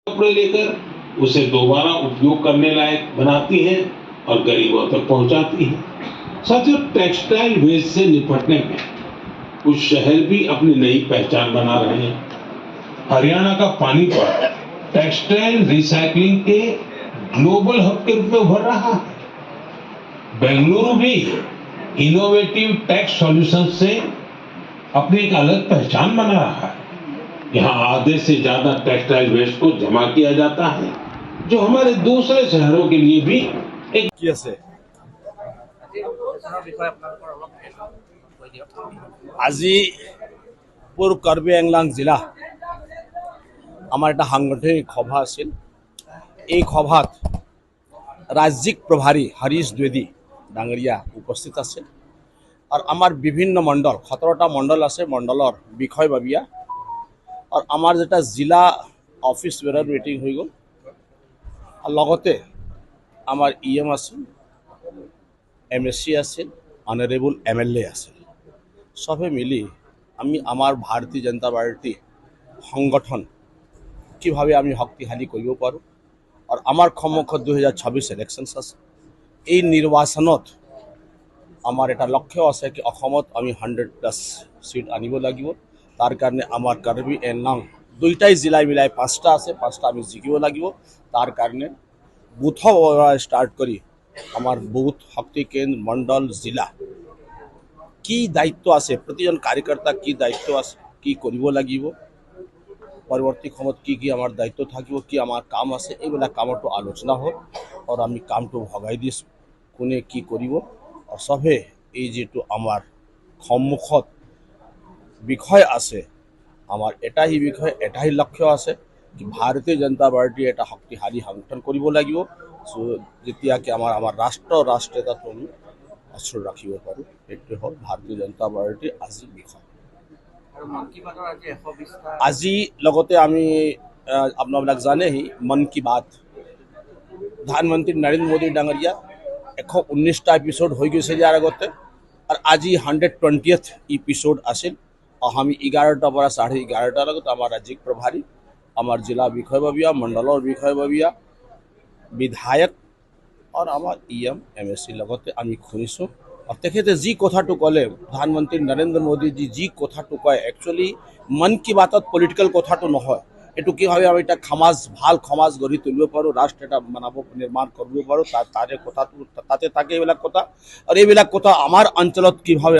कपड़े लेकर उसे दोबारा उपयोग करने लायक बनाती हैं और गरीबों तक पहुंचाती हैं। साथियों, टेक्सटाइल वेस्ट से निपटने में कुछ शहर भी अपनी नई पहचान बना रहे हैं। हरियाणा का पानीपत टेक्सटाइल रिसाइकलिंग के ग्लोबल हब के रूप में उभर रहा है। बेंगलुरु भी इनोवेटिव टैक्स सॉल्यूशन से अपनी एक अलग पहचान बना रहा है। यहाँ आधे से ज्यादा टेक्सटाइल वेस्ट को जमा किया जाता है, जो हमारे दूसरे शहरों के लिए भी एक কি আছে? আজি আলোচনাৰ বিষয়ে আপোনালোকৰ অলপ কৈ দিয়ক। আজি পূব কাৰ্বি আংলং জিলা আমাৰ এটা সাংগঠনিক সভা আছিল। এই সভাত ৰাজ্যিক প্ৰভাৰী হৰিশ দ্বিবেদী ডাঙৰীয়া উপস্থিত আছিল আৰু আমাৰ বিভিন্ন মণ্ডল, 17টা মণ্ডল আছে, মণ্ডলৰ বিষয়ববীয়া আৰু আমাৰ যেটা জিলা অফিচ বেৰাৰ মিটিং হৈ গ'ল। আৰু লগতে আমাৰ ই এম আছিল, এম এছ চি আছিল, অনাৰেবল এম এল এ আছিল। চবে মিলি আমি আমাৰ ভাৰতীয় জনতা পাৰ্টি সংগঠন কিভাৱে আমি শক্তিশালী কৰিব পাৰোঁ আৰু আমাৰ সন্মুখত 2026 ইলেকশ্যনছ আছে। এই নিৰ্বাচনত আমাৰ এটা লক্ষ্য আছে কি অসমত আমি 100+ চিট আনিব লাগিব। তাৰ কাৰণে আমাৰ কাৰ্বি আংলং দুইটাই জিলাই মিলাই পাঁচটা আছে, পাঁচটা আমি জিকিব লাগিব। তাৰ কাৰণে বুথৰ পৰা ষ্টাৰ্ট কৰি আমাৰ বুথ, শক্তি কেন্দ্ৰ, মণ্ডল, জিলা কি দায়িত্ব আছে, প্ৰতিজন কাৰ্যকৰ্তা কি দায়িত্ব আছে, কি কৰিব লাগিব, পৰৱৰ্তী সময়ত কি কি আমাৰ দায়িত্ব থাকিব, কি আমাৰ কাম আছে, এইবিলাক কামতো আলোচনা হ'ল আৰু আমি কামটো ভগাই দিছোঁ, কোনে কি কৰিব। আৰু চবে এই যিটো আমাৰ সন্মুখত বিষয় আছে, আমাৰ এটাই বিষয়, এটাই লক্ষ্য আছে কি ভাৰতীয় জনতা পাৰ্টি এটা শক্তিশালী সংগঠন কৰিব লাগিব, চ' যেতিয়া কি আমাৰ ৰাষ্ট্ৰীয়তাটো আমি অটুট ৰাখিব পাৰোঁ। সেইটোৱে হ'ল ভাৰতীয় জনতা পাৰ্টীৰ আজি বিষয়। আৰু মন কী বাতৰ আজি 120টা আজি লগতে আমি আপোনাবিলাক জানেহি, মন কী বাত প্ৰধানমন্ত্ৰী নৰেন্দ্ৰ মোদী ডাঙৰীয়া 119টা এপিছ'ড হৈ গৈছে ইয়াৰ আগতে আৰু আজি 120th episode আছিল। আৰু আমি 11টাৰ পৰা 11:30টাৰ লগত আমাৰ ৰাজ্যিক প্ৰভাৰী, আমাৰ জিলা বিষয়ববীয়া, মণ্ডলৰ বিষয়ববীয়া, বিধায়ক আৰু আমাৰ ই এম, এম এছ চিৰ লগতে আমি শুনিছোঁ। আৰু তেখেতে যি কথাটো ক'লে, প্ৰধানমন্ত্ৰী নৰেন্দ্ৰ মোদীজী যি কথাটো কয়, একচুৱেলি মন কী বাতত পলিটিকেল কথাটো নহয়। এইটো কিভাৱে আমি এটা সমাজ, ভাল সমাজ গঢ়ি তুলিব পাৰোঁ, ৰাষ্ট্ৰ এটা বনাব, নিৰ্মাণ কৰিব পাৰোঁ, তাৰে কথাটো তাতে থাকে এইবিলাক কথা। আৰু এইবিলাক কথা আমাৰ অঞ্চলত কিভাৱে